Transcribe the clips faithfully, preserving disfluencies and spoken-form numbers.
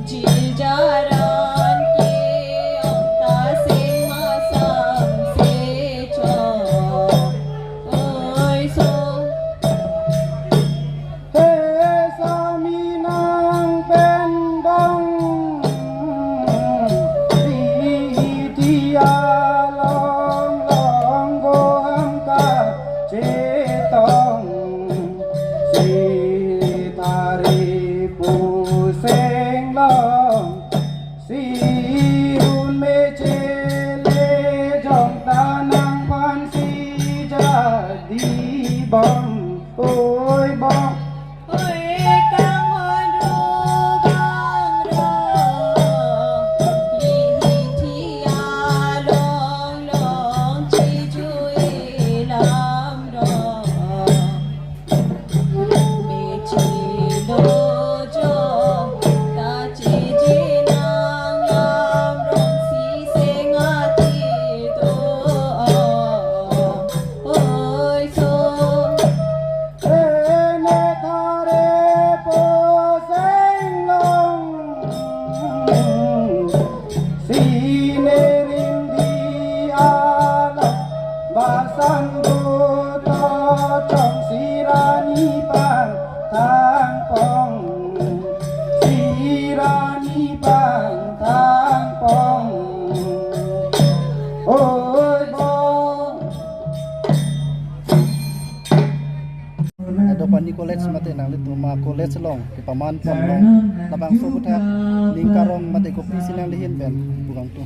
Jiljaran ke ongta sing masam se cho. Oi so. He sami nang pen bang. Riti along long go ham kachetong. Sitari pusing long. Si un me chele jong tanang pan si jadi bom. Oi bom. Oi kang hon ro bang ro. Lihi thi along long chi chui lam ro. Sinerim di alam basang buto tong sirani pang tangpong, sirani pang tangpong. Oi bom. Dopani College mate nanglitum a college along kepaman pon long labangso aputhak ning karong mate kopisi nangli ahin pen pu bang tu.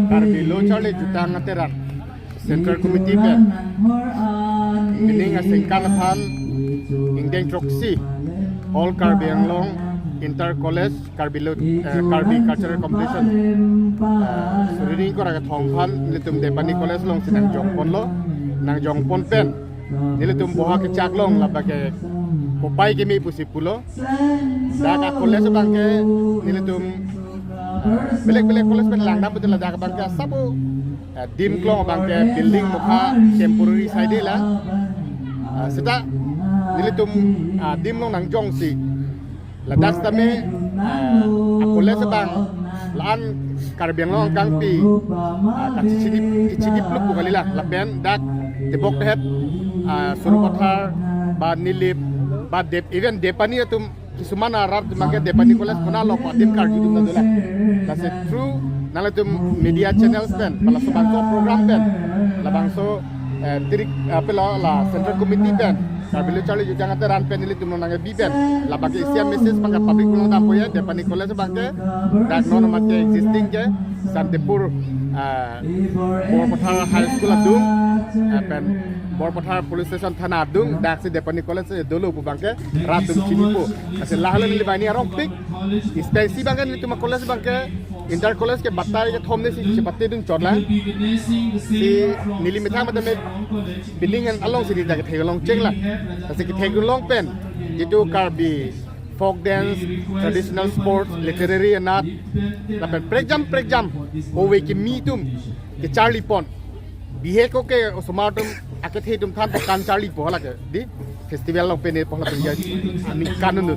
Karbi Lo Charli Jutang Ateran Central Committee pen pining aningkan aphan ingdeng throksi All Karbi Anglong Inter College Karbi Lo, eh, Karbi Cultural Competition, eh, suri ingkoi ra kethom aphan nelitum Depani College alongsi nangjong ponlo, nangjong pon pen nelitum boha kechak long labangke kopai keme pusi pulo. Dak a college abangke nelitum, eh, belek belek college pen langdam putin ladak abangke asap, eh, adim klong abangke building mokha temporary side la. Eh, seta nelitum, eh, adim along nangjongsi ladak sitame, ah, a college abang la-an Karbi Anglong angkangpi, ah, kachichinip, kachinip lup pu kali la, lapen dak tebok tehet, ah, Sarupathar, ba Nilip, ba Dep, even Depani atum kisuman arat abangke Depani College konat lo pu adim karju atum ta dolang. Lasi through nanglitum media channels pen, pu laso bangso program pen, labangso, eh, tirik, eh, pilo la Central Committee pen, Karbi Lo Charli Jutang Ateran pen nelitum nangkebi pen labangke isi a message abangke public along dampo ya, Depani College abangke dak non mate existing ke Santipur, ah, Borpathar High School adung, ah, pen Borpathar Police Station thana adung, daksi Depani College si dolo pu abangke rat atum chinipo. Lasi lahelo neli banghini arongpik, especially abangke nelitum a college abangke Inter College ke batai kethom ne si chepate dun chotlang. Si neli methang mate me building an alongsi neli ta kethek long chenglang. Lasi kethek long pen jitu Karbi folk dance, traditional sports, literary anat, lapen prekjam prekjam ove kimi atum kecharli pon. Bihek ko ke osomar atum akethe atum than kan charli po lake di festival along pene po lapen ya ani kanun.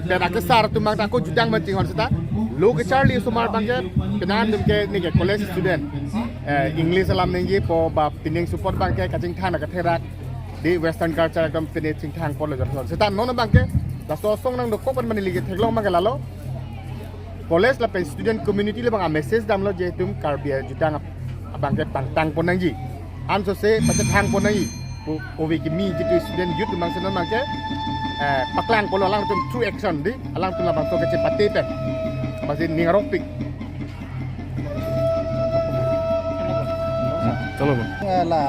Pen akesar atum abang ta ko jutang man chinghon seta lo kecharli osomar abangke penang atum ke neke college student, eh, English alam ningje po ba pining support abangke kachingthang na katherak di western culture ekdom pine chingthang ponlo jor. Seta non abangke Laso asong nangdokok pen mane ligi theklong abang ke lalo. College lapen student community le abang a-message damlo je itum Karbi ajutang ab-, abang ke pangtang pon nangji. Ansose pachethang pon nangji. Ko-, kove kimi jitu student youth abang si non abang ke, eh, paklang pon lo alangtum through action dei. Alangtum labangso kechepate pen. Basi ning arongpik. Chalo, bang. Eh, la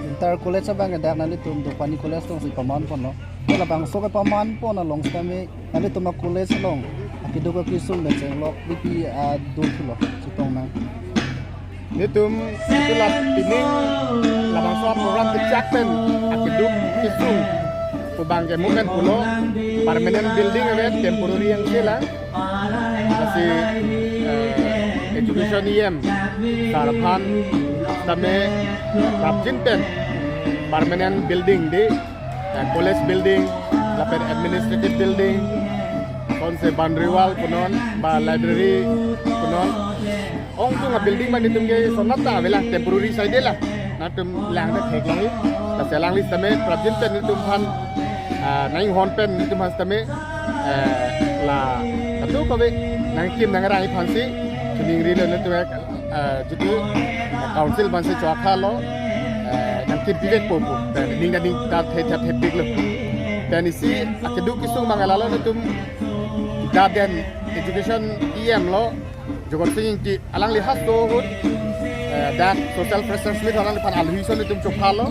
inter college abang ke dak nanglitum Depani College alongsi paman ponlo. Labangso kepaman pon along sitame nanglitum a-college along akeduk akesung pen chenglok pipi ado thulo, chetong nang. Nelitum itulat pining labangso program kechak pen akeduk kesung pu abang ke movement pulo, permanent building ave, temporary yang sila. Lasi, eh, education E M sar aphan sitame prapjin pen permanent building dei, eh, college building lapen administrative building, konse boundary wall punon ba library punon. Ongtung a-building abang nelitum ke sonat ta avelang, temporary side lang. Nangtum lang ta theklongji. Lasi alangli sitame prapjin pen nelitum aphan, ah, nang-inghon pen nelitum aphan sitame, eh, la kadokave nangkim nangrang aphansi choningrilo, nelitum, eh, jitu, eh, council aphansi chokhalo, eh, nangkim pivekpo pu. Pen ning ta ning ta the the thepiklo. Pen isi akeduk kesung abang ke lalo, nelitum Garden Education E M lo, Jogot Sing Ingti, alangli haso ahut, eh, dak social freshers meet alangli aphan alhi ason nelitum chophalo.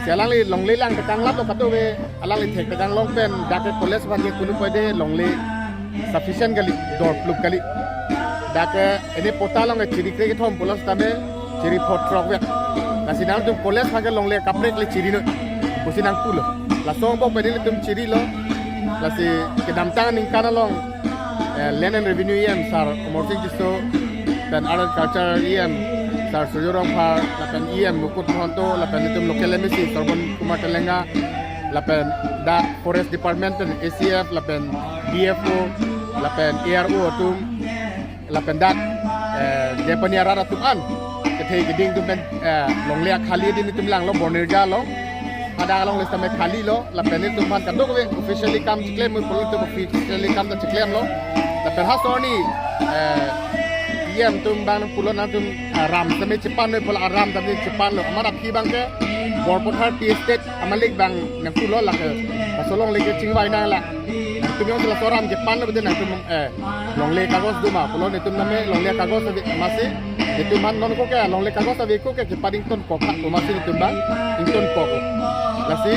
Si alangli longle lang tekang lap lo, kadokave alangli thek tekang long pen dak ke college aphan ke kunu poide longle sufficient kali, dorplup kali. Dak ke ene patta along ke chiri kre-kethom pulo sitame chiri phongo throk vek. Lasi nangtum college aphan ke longle kaprek le chiri noi pusi nangpulo. Laso angbong pen nelitum chirilo. Lasi kedamtang aningkan along, eh, Land and Revenue E M sar Amarsing Tisso, pen Art and Culture E M sar Surjya Rongphar, lapen E M Mukut Mahanta, lapen nelitum local M A C Sarbon Kumar Telenga, lapen dak Forest Department pen A C F, lapen D F O, lapen A R O atum, lapen dak, eh, Depani arat atum an kethe keding atum pen, eh, longle akhali dei nelitum langlo, Bornirja along. Hadak along le sitame khalilo, lapen nelitum aphan kadokave officially kam chiklem, pulo nelitum officially kam ta chiklemlo. Lapen haso arni, eh, E M atum abang pulo nangtum, ah, ram sitame chepan noi pulo, aram sitame chepanlo. Amat aphi abang ke Borpathar Tea Estate amalik abang nangpulo, lake laso longle ke chingvai nanglang. Nangtum jongsi laso aram chepanlo, bete nangtum, eh, longle kagos do ma pulo, nelitum name longle kagos ave, amatsi nelitum aphan non ko ke longle kagos ave ko ke kepadingtonkok tha pu amatsi nelitum abang ingtonkok. Lasi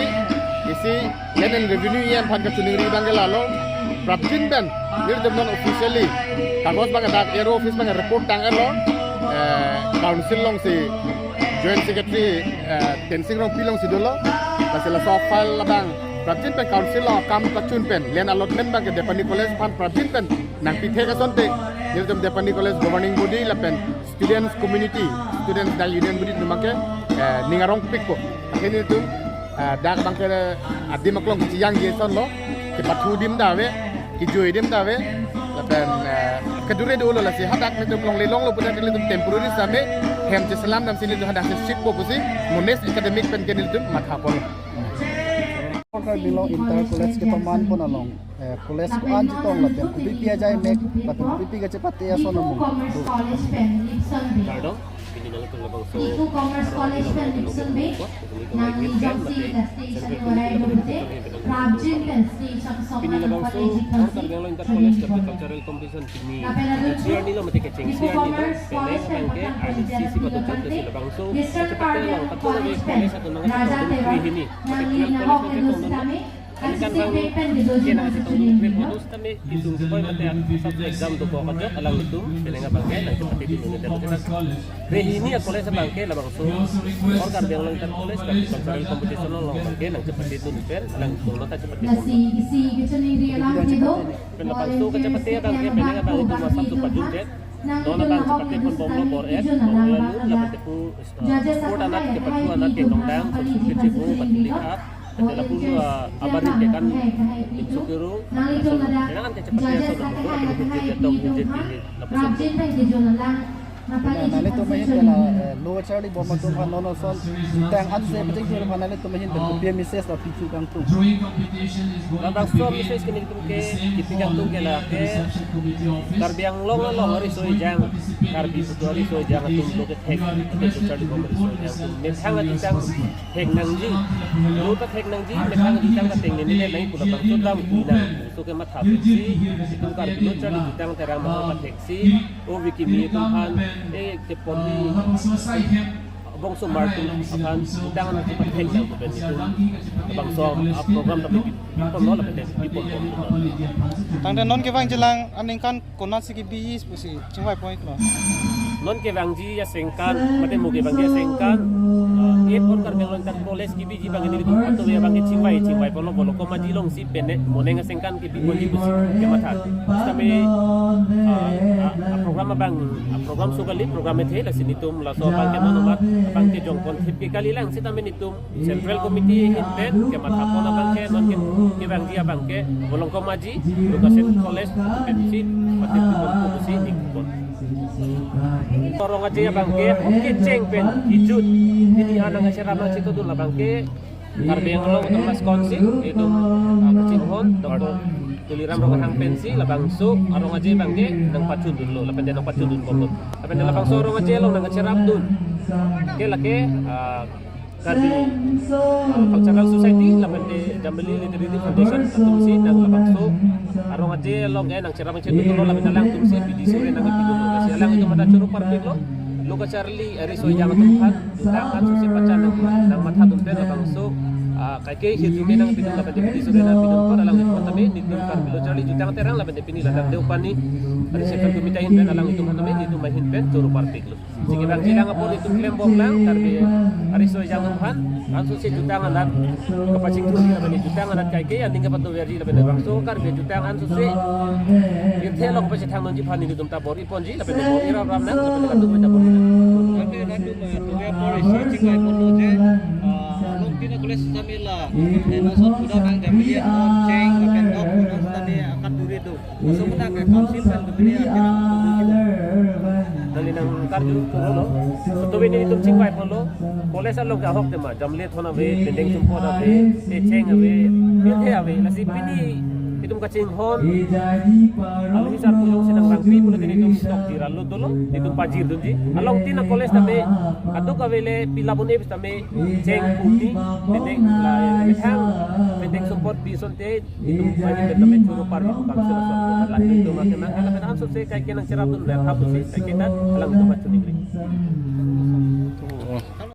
isi Land and Revenue E M aphan kachiningri abang ke lalo, prapjin pen nelitum non officially kagos abang dak A R O office abang report tang-etlo, eh, council alongsi Joint Secretary, eh, Tensing Rongpi alongsi dolo. Lasi laso file abang prapjin pen council along akam pachun pen land allotment abang ke Depani College aphan prapjin pen nangpithek asonte, nelitum Depani College governing body lapen students community, students dak union body atum abang ke, eh, ning arongpikpo. Akhirnya nelitum, eh, dak abang ke adim aklong kachejangji asonlo, kepathu adim ta ave, kejui adim ta ave, lapen, eh, kedure dolo. Lasi hadak nelitum longle longlo pu ta nelitum temporary sitame hem cheselam damsi nelitum hadak si ship po pusi Monash Academic pen ke nelitum matha ponlo. Karbi Anglong Inter College kepaman pon along, eh, college ko-an chetong lapen kopipi ajai mek lapen kopipi kachepate ason amung do. Kardom, pini nangtum labangso Commerce College pen Nipson Bey, nangli jongsi la stage ano rai rumte, prapjin pen stage angsong pini labangso Karbi Anglong Inter College Cultural Competition pini. Lapen adu chengsi arni lo mate kechengsi arni lo, penang abang ke R D C si patut chot si labangso kachepate along patut lagi college atum nangchetongdun kre hini. Mate twelve college nangchetongdun. Aningkan abang ke nangchetongdun kre bonus tame isung sipoi mate subject exam dokok ajok alanglitum penang abang ke nangchepatedun un-edetlo. Kre hini a-college abang ke labangso All Karbi Anglong Inter College Cultural Competition along abang ke nangchepatedun pen alangtum nota chepate. Lasi isi kachiningri alam kedo. Pen labangso kachepate abang ke penang abang itum asap tu pajun jet. Don abang chepate pon bomlo bor et, bomlo nu, lapen tepu, eh, sport anat kepathu anat ke tongdang, sosur kechibu, patulik ap, ate lapu, eh, abarin ke kan insukiro, lason, penang an kachepate ason lapu, lapen hujit ke tong, hujit ke lapu. Nanglitum ahin pen la, eh, lo charlibom atum aphan non ason jutang anse pachingthur aphan nanglitum ahin pen kopi message la pichu kangtung? Labangso message ke nelitum ke kipi kangtung ke lake Karbi Anglong along ariso ejang, Karbi putu ariso ejang atum lo kethek, ate lo charlibom ariso ejang atum methang ajutang thek nangji, lo ta thek nangji, methang ajutang ta thek nangji, nangji pu labangso dam pi nang, laso kematha pensi itum Karbi lo charli jutang terang ma patheksi, o vekimi atum aphan, eh, tepon di bongso mar atum aphan jutang nangji pathek nang pu pen itum labangso a program ta pi, pipon lo lapen pi, pipon pon lo. Tangte non kevangjilang aningkan konatsi kebiji pusi chingvai pon iklo? Non kevangji asengkan, mate mo kevangji asengkan, eh, eight pon Karbi Anglong Inter College kebiji abang nelitum patove abang ke chingvai, chingvai ponlo, Volongkom Aji alongsi pene, moneng asengkan kebi ponji pusi kematha. Sitame, eh, a, a program abang, a program so kali, program ethe, lasi nelitum laso abang ke non amat abang ke jongpon thip ke kalilang, sitame nelitum Central Committee ahin pen kematha pon abang ke non ke, kevangji abang ke Volongkom Aji Education College pensi patip pon pusi ningpon. Arong Aje abang ke, oke, cheng pen kejut, pini anang acherap nangchetongdun abang ke Karbi Anglong Autonomous Council, itum, ah, kachinghon Doctor Tuliram Ronghang pensi labangso Arong Aje abang ke nangpachundunlo, lapen nangpachundun bomlo. Lapen labangso Arong Aje along nangcherapdun ke lake, ah, Karbi, ah, Cultural Society lapen Jambili Literary Foundation atumsi nang labangso Arong Aje along ke nangcherap nangchetongdunlo lapen alangtumsi bidi sore nangpidunlo. Lasi alangtum mata choro parpiklo, lo kacharli ariso ejang atum aphan jutang ansose pachan nang, nangmathadun pen labangso, ah, kaike hirdumi nangpidun lapen bidi sore nangpidun pon alangtum aphan tame nelitum Karbi lo charli jutang terang lapen pini ladak Deopani, ari Central Committee ahin pen alangtum aphan tame nelitum ahin pen choro parpiklo. Sigi bang jilang apor itum klembomlang, Karbi ariso ejang atum aphan ansose jutang anat kapachingthurji lapen jutang anat kaike aning kapatoverji lapen labangso Karbi jutang ansose pirthe along pachethang nangji aphan nelitum ta bor-i ponji lapen bor-i ram ram nang lapen kadokave ta bor-i nang. Lapen kadokave ta bor-i si chingvai ponlo je, ah, along tina college samela, eh, laso sudah nang jam dia cheng lapen dok, sudah ni akan duri do. Laso puna ke council pen duri akhirnya. Nangli nangkarju pulo. Tuve nelitum chingvai ponlo. College along ke ahok tema, jamle thon ave, bendeng sumpot ave, techeng ave, pirthe ave. Lasi pini itum kachinghon, along hisar pujong si nang bangpi pulo, nelitum tok jira lo dolo, nelitum pajirdunji. Along tina college tame, aduk ave le pilabun e tame, cheng puni, bendeng la, methang, bendeng sumpot pi asonte, itum ahin pen tame choro parpi pu bangsi laso alam itum akeman, alam ansose kaike nangcherapdun le tha pusi kaike ta alangtum achuningri.